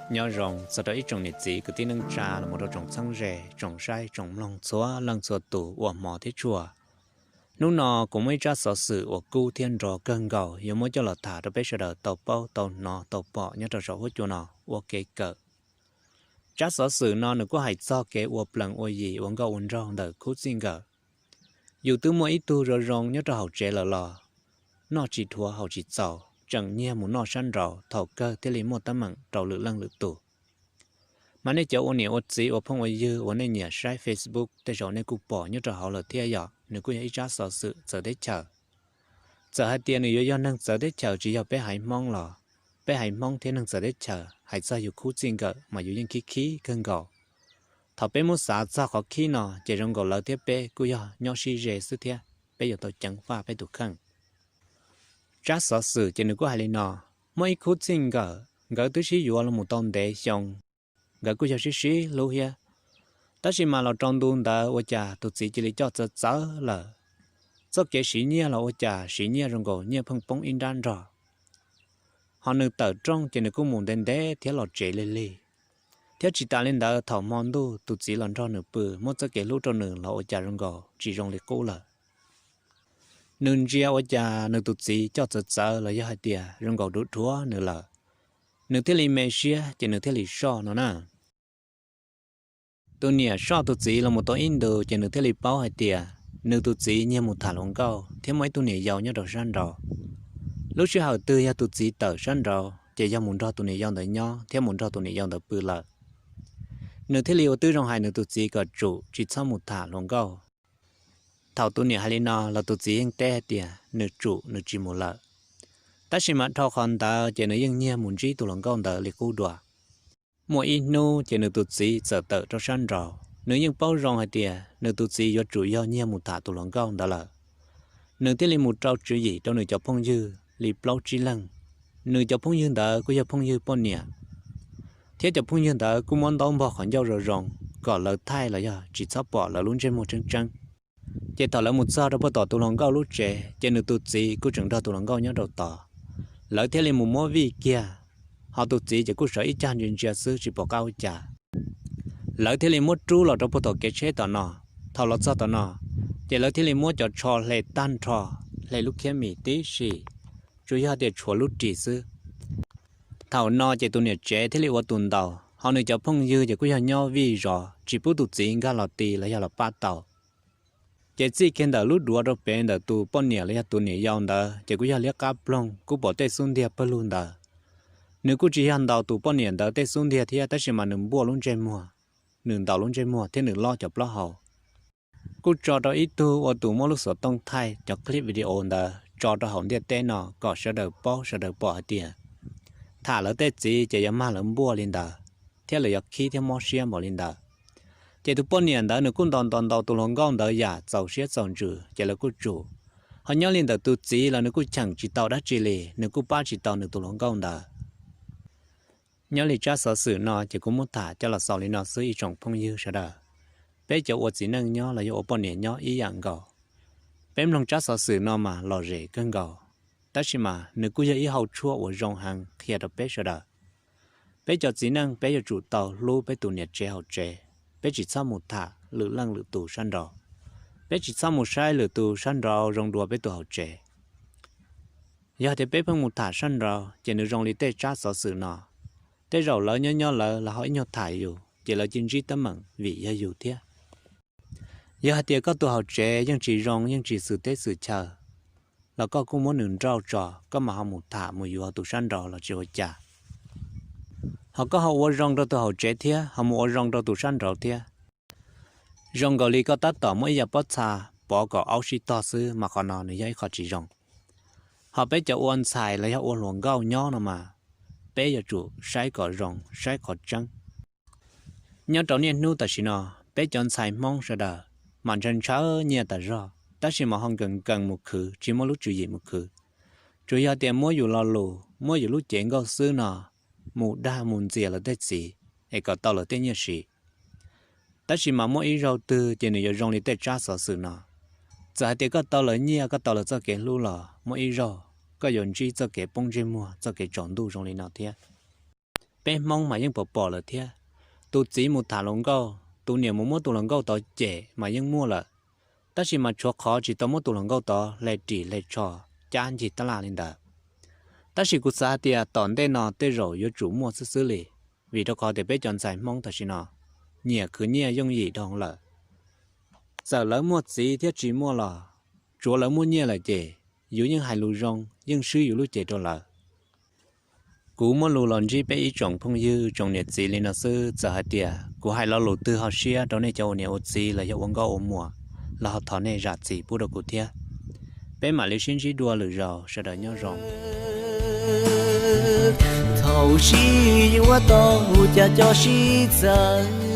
Nyob zoo txog rau ib tsoom niam txiv kwv tij neej tsa los mus rau tsoom txheeb ze, tsoom saib tsoom mloog txhua leej txhua tus uas hmov thiab tshua. Hnub no kuv muaj ib tsab xov xwm uas kub thiab nrov kawg nkaus yuav muab coj los tham rau peb sawv daws tau paub tau hnov tau pom nyob rau saum huab cua no ua kev kawm. Tsab xov xwm no nws kuj hais txog kev ua plees ua yim ua nkauj ua nraug ntawm khub txij nkawm. Yus twb muaj ib tug zoo zoo nyob rau hauv tsev lawm los noj tsis dhuav haus tsis txaus, tseem nyiag mus noj sab nraud, thaum kawg thiaj li muaj teeb meem rau lwm leej lwm tus. Mas nej cov ua niam ua txiv ua phooj ua ywg uas nej nyiam saib Facebook tej zaum nej kuj pom nyob rau hauv lawm thiab, yog nws kuj yog ib tsab xov xwm txawv teb chaws. Txawm hais tias nws yuav yog neeg txawv teb chaws tsis yog peb haiv Hmoob los, peb haiv Hmoob thiab neeg txawv teb chaws hais txog yus khub txij nkawm mas yus yeej khib khib kawg nkaus. Thaum peb muab xav txog qhov khib no ces zoo nkaus lawv thiab peb kuj yog nyob sib ze xwb thiab, peb yuav tau ceev faj peb tus kheej. Tsab xov xwm ces nws kuj hais li no: muaj ib khub txij nkawm, nkawd twb sib yuav los mus tau ntev xyoo, nkawd kuj yog sib sib hlub thiab. Tab sis mas los rau ntu ntawd ua cas tus txiv cia li coj txawv txawv lawm. Txoj kev siv nyiaj los ua cas siv nyiaj zoo nkaus nyiaj pheej poob ib nrab nrog. Ho nws tawm rooj ces nws kuj mus ntev ntev thiab los tsev lig lig. Thiab tsis tas li ntawd, thaum hmo ntuj tus txiv los nrog nws pw, muab txoj kev hlub rau nws los ua cas zoo nkaus tsis zoo li qub lawm. Nws ntsia ua cas nws tus txiv coj txawv txawv los yog hais tias zoo nkaus dhuav dhuav nws lawm, nws thiaj li me siab ces nws thiaj li soj no na. Tus niam soj tus txiv los mus tau ib ntus ces nws thiaj li paub hais tias nws tus txiv nyiag mus tham hluas nkauj thiab muaj ib tug niam yau nyob rau sab nraud. Lub sij hawm twg yog tus txiv tawm sab nraud ces yog mus nrog tus niam yau ntawd nyob thiab mus nrog tus niam yau ntawd pw lawm. Nws thiaj li ua tib zoo hais nws tus txiv kom tsum tsis txhob mus tham hluas nkauj. Thaum tus niam hais li no los tus txiv yeej teb hais tias nws tsum nws tsis mus lawm. Tab sis mas dhau qhov ntawd ces nws yeej nyiag mus ntsib tus hluas nkauj ntawd li qub dua. Muaj ib hnub ces nws tus txiv txawm tawm rau sab nraud, nws yeej paub zoo hais tias nws tus txiv yuav tsum yog nyiag mus tham tus hluas nkauj ntawd lawm. Nws thiaj li mus rau tswv yim rau nws cov phooj ywg li plaub tsib leeg. Nws cov phooj ywg ntawd kuj yog phooj ywg poj niam, thiab cov phooj ywg ntawd kuj muab ntaub npog qhov ncauj zoo zoo kom lawv thaij los yog tsis txhob pom lawv lub ntsej muag tseeb tseeb. Ces thaum lawv mus txog rau puag tom tus hluas nkauj lub tsev ces nws tus txiv kuj tseem nrog tus hluas nkauj nyob rau tod. Lawv thiaj li mus muab vij kiag, ho tus txiv ces kuj sawv ib cag ntsia ntsia xwb tsis pom qab ua cas. Lawv thiaj li muab rub los rau puag tom kev tsheb tom no. Thaum los txog tom no, ces lawv thiaj li muab cov tsho hle tag nrho, hle lub khiab mis tib si, tsuas yog tias tshuav lub ris xwb. Thaum no ces tus niam tsev thiaj li ua tus ntaus, ho nws cov phooj ywg ces kuj yog nyob vij zos tsis pub tus txiv nkag los ti los yog los pab tau. Ces txij kiag ntawm lub duav rau pem ntawm tus poj niam los yog tus niam yau ntawd ces kuj yog liab qab ploog, kuj pom tej xub ntiag pawg lug ntawd. Nws kuj tsis yog ntaus tus poj niam ntawd tej xub ntiag thiab, tab sis mas nws npuaj lub ntsej muag, nws ntaus lub ntsej muag thiab nws lob cov plaub hau. Kuj tso rau ib tug ua tus muab lub xov tooj thaij cov clip video ntawd tso rau hauv ntiaj teb no kom sawv daws paub sawv daws pom hais tias tham lawv tej txiv ces yuav mag lawv npuaj li ntawd, thiab lawv yuav khib thiab mob siab npaum li ntawd. Ces tus poj niam ntawd nws kuj ntaus ntaus ntaus tus hluas nkauj ntawd yam txaus siab txaus ntsws ces lawv kuj tsum. Ho nyob li ntawm tus txiv los nws kuj cheem tsis tau dab tsi li, nws kuj pab tsis tau nws tus hluas nkauj ntawd. Nyob li tsab xov xwm no ces kuv muab tham coj los xaus li no xwb ib tsoom phooj ywg sawv daws. Peb cov ua txiv neej nyob los yog ua poj niam nyob ib yam nkaus. Peb mloog tsab xov xwm no mas lom zem kawg nkaus, tab sis mas nws kuj yog ib hau tshuaj uas zoo heev qhia rau peb sawv daws. Peb cov txiv neej peb yuav tsum tau hlub peb tus niam tsev hauv tsev, peb tsis txhob mus tham lwm leej lwm tus sab nraud. Peb tsis txhob mus saib lwm tus sab nraud zoo dua peb tus hauv tsev. Yog tias peb pheej mus tham sab nraud ces nws zoo li tej tsab xov xwm no, tej zaum lawv nyob nyob lawv los ho ib nyuag tham yus ces lawv cia ntsib teeb meem vim yog yus thiab. Yog hais tias koj tus hauv tsev yeej tsis zoo yeej tsis xwm teb xwm chaw los koj kuj muab nws nrauj tso, koj mam ho mus tham mus yuav tus sab nraud los tsis ua cas. Ho koj ho ua zoo rau tus hauv tsev thiab ho mus ua zoo rau tus sab nraud thiab, zoo nkaus li koj tab tom muab ib yam pob txha pov kom aub sib tog xwb, mas qhov no nws yog ib qho tsis zoo. Ho peb cov ua ntxhais los yog ua hluas nkauj nyob no mas, peb yuav tsum saib kom zoo saib qhov tseeb. Nyob rau niaj hnub tam sim no, peb cov ntxhais Hmoob sawv daws mas ntshaw ntshaw nyiaj tas zog, tab sis mas ho nkees nkees mus khwv tsis muaj lub tswv yim mus khwv. Tsuas yog tias muab yus lo lus muab yus lub cev nkauj xwb no mus dag mus ntxias lawv tej txiv es kom tau lawv tej nyiaj siv. Tab sis mas muaj ib zaug twg ces nws yuav zoo li tej tsab xov xwm no. Txawm hais tias koj tau lawv nyiaj koj tau lawv txoj kev hlub los muaj ib zaug koj yuav ntsib txoj kev poob ntsej muag txoj kev tsaus ntuj zoo li no thiab. peb Hmoob mas yeej pom pom lawm thiab. Tus txiv mus tham hluas nkauj, tus niam mus muab tus hluas nkauj tod cem mas yeej muaj lawm, tab sis mas tshuav qhov tsis tau muab tus hluas nkauj tod hle ris hle tsho cab ncig tab laj li ntawd. Tab sis kuv xav hais tias tom ntej no tej zaum yuav tsum muaj xwb xwb li, vim rau qhov tias peb cov ntxhais Hmoob tam sim no nyiam khwv nyiaj yooj yim dhau lawm. Txawm lawv muaj txiv thiab tsis muaj los tsuav lawv muaj nyiaj lawm ces yus yeej hais lus zoo, yeej swb yus lub cev rau lawv. Kuv muaj lus los ntsib peb ib tsoom phooj ywg tsoom niam txiv li no xwb, txawm hais tias kuv hais lo lus twg ho siab rau nej cov ua niam ua txiv los yog ua nkauj ua muam los ho thov nej zam txim pub rau kuv thiab. Peb mam li sib ntsib dua lwm zaus, sawv daws nyob zoo. Thaum sib yuav tau cas cov sib txawv,